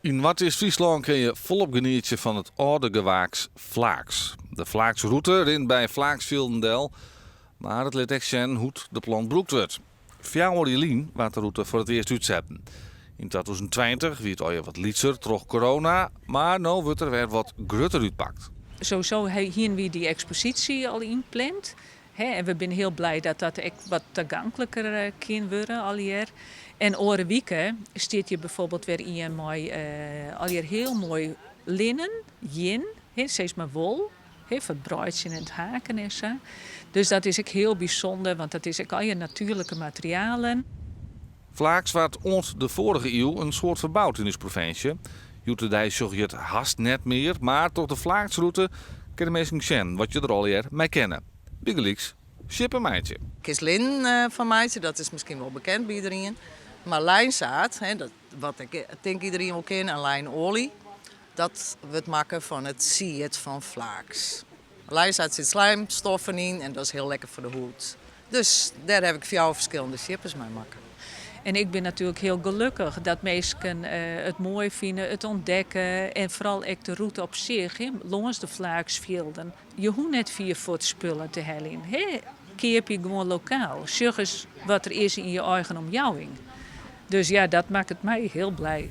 Yn Noardeast-Fryslân kinne je folop genietsje fan it âlde gewaaks flaaks. De flaaksrûte rint by flaaksfjilden del, mar it lit ek sjen hoe't de plant brûkt wurdt. 4 jier lyn waard de rûte foar it earst útsetten. Yn 2020 wie it allegear wat lytser troch corona, mar no wurdt er wer wat grutter útpakt. Sowieso hiene wy dy eksposysje al ynpland. En we binne hiel bliid dat dat ek wat tagonkliker kin wurde allegear. En oare wike stiet hjir byfoarbyld wer ien mei allegear hiel moai linnen, jin, sis mar wol, foar it breidzjen en it haken en sa. Dus dat is ek hiel bysûnder, want dat is ek allegear natuerlike materialen. Flaaks waard oant de foarige iuw in soad ferboud yn ús provinsje. Hjoed-de-dei sjogge je it hast net mear, mar troch de flaaksrûte kinne minsken sjen wat je der allegear mei kinne. Bygelyks sjippe meitsje. Kinst linnen fan meitsje, dat is miskien wol bekend by iderien. Mar lijnzaad, dat, wat ik tink iderien wol ken, en lijnoalje, dat wurdt makke fan it sied fan flaaks. Lijnzaad sit slijmstoffen yn en dat is hiel lekker foar de hûd. Dus dêr haw ik fjouwer ferskillende sjippers mei makke. En ik bin natuerlik hiel gelokkich dat minsken it moai fine, it ûntdekke en foaral ek de rûte op sich, lâns de flaaksfjilden. Je hoege net fier fuort spullen te heljen. Keapje gewoan lokaal. Sjoch ris wat der is yn je eigen omjouwing. Dus ja, dat makket my hiel bliid.